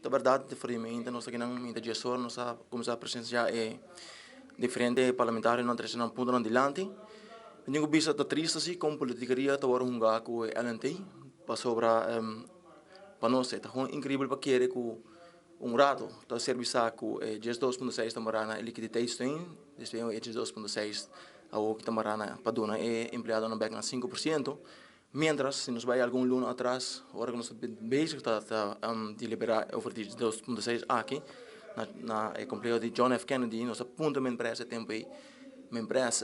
Ta berdad, for di mainta nos akinan, mainta 10 or, nos a cuminsa presencia e diferente parlamentarionan trece nan puntonan dilanti. Mi tin cu bisa, ta triste si con politikeria ta worde hunga cu e LNT, pasobra pa nos ta gewoon increibel pa kere cu un rato ta ser bisa cu e 12.6 ta mara na e liquiditeitssteun, despues e 12.6 awor ta mara na pa duna e empleadonan bek na 5%. Mientras, si nos bay algun luna atras, ora cu nos ta bezig ta delibera over di 2.6 aki, na e compleho di John F. Kennedy, nos a puntra men pres e tempo ey, men pres,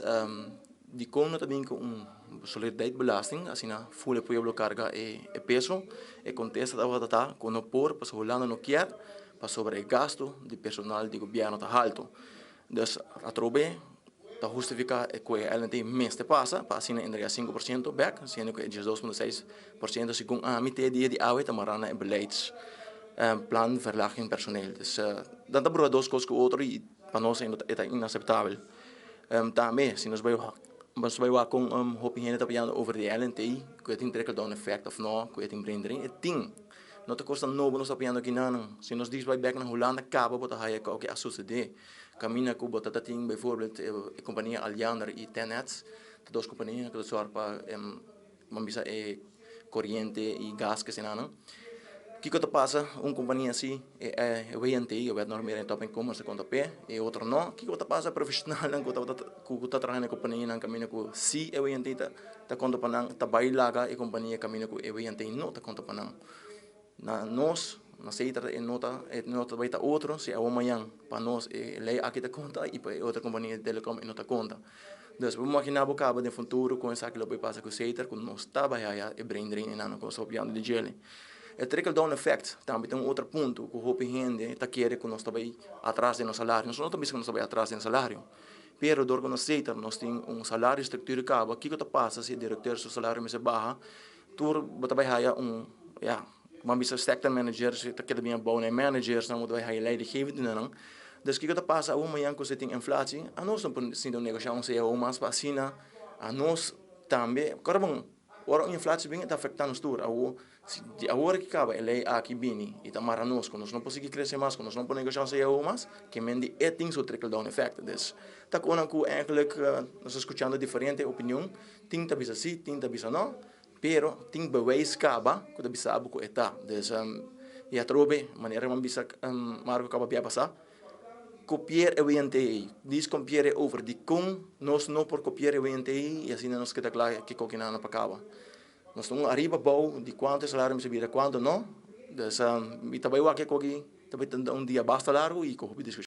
di con no ta bin cu un solidariteitsbelasting, asina full e pueblo carga e peso? E contesta tabata ta cu no por, pasobra Hulanda no kier, pasobra e gasto di personal di gobierno ta halto. Dus atrobe ta justifica cu e LNT mester pasa, pa asina entrega 5% back, siendo cu e 2.6% segun ami te dia di awe ta mara na e beleids plan verlaging personeel. Dus dan ta bruha dos cos cu otro y pa nos ta inaceptabel. Tambe, si nos bay wak con hopi hende ta papiando over di LNT, cu e tin trickle down effect of no, cu e tin brain drain, e tin. No ta cos nobo nos ta papiando aki nan. Si nos djis bay back na Hulanda caba, bo ta haya cu a sucede. Camina cu bo ta tin bijvoorbeeld e compania Alliander y Tennet, ta dos compania cu ta zorg pa ban bisa e coriente y gas cu asina. Kico ta pasa? Un compania asina, e WNT, e Wet Normering Topinkomens, ta conta pe, e otro no. Kico ta pasa? Profesional cu ta trahando na compania nan camina cu si e WNT ta conta pa nan, ta bay laga e compania camina cu e WNT no ta conta pa nan. Na nos, na Setar, e nota bay ta otro, si awo mañan pa nos e ley aki ta conta y pa e otro compania de telecom e no ta conta. Dus bo imagina bo caba den futuro con esaki lo bay pasa cu Setar, cu nos ta bay haya e brain drain y nan cos papiando di djele. E trickle down effect tambe tin un otro punto cu hopi hende ta kere cu nos ta bay atras den nos salario. Nos no ta bisa cu nos ta bay atras den salario. Pero door cu nos Setar nos tin un salario structuur caba, kico ta pasa si e director su salario mester baha? Tur bo ta bay haya un, ja, ban bisa sector managers ta keda bien abou na managers, nan moet bay haya leidinggevende nan. Dus kico ta pasa awo mañan cu si tin inflatie? A nos no por sinta negocia un CAO mas pa asina a nos tambe. Ora bon, ora un inflatie bin, ta afecta nos tur. Awo, si awor cu caba e ley aki bini y ta mara nos, cu nos no por sigui crece mas, cu nos no por negocia un CAO mas, kiermen di e tin su trickle down effect. Dus ta con cu eigenlijk nos ta scuchando diferente opinion, tin ta bisa si, tin ta bisa no, pero tin bewijs caba cu ta bisa cu e ta. Dus y atrobe, manera man bisa Marco caba bia pasa, kopieer e WNT, dis kopieer over di con nos no por kopieer e WNT y asina nos keda klaar cu cu nan pa caba. Nos ta ariba bou di cuanto salario mester bira, cuanto no. Dus mi ta bay wak cu aki tambe un dia basta largo y cu discusion.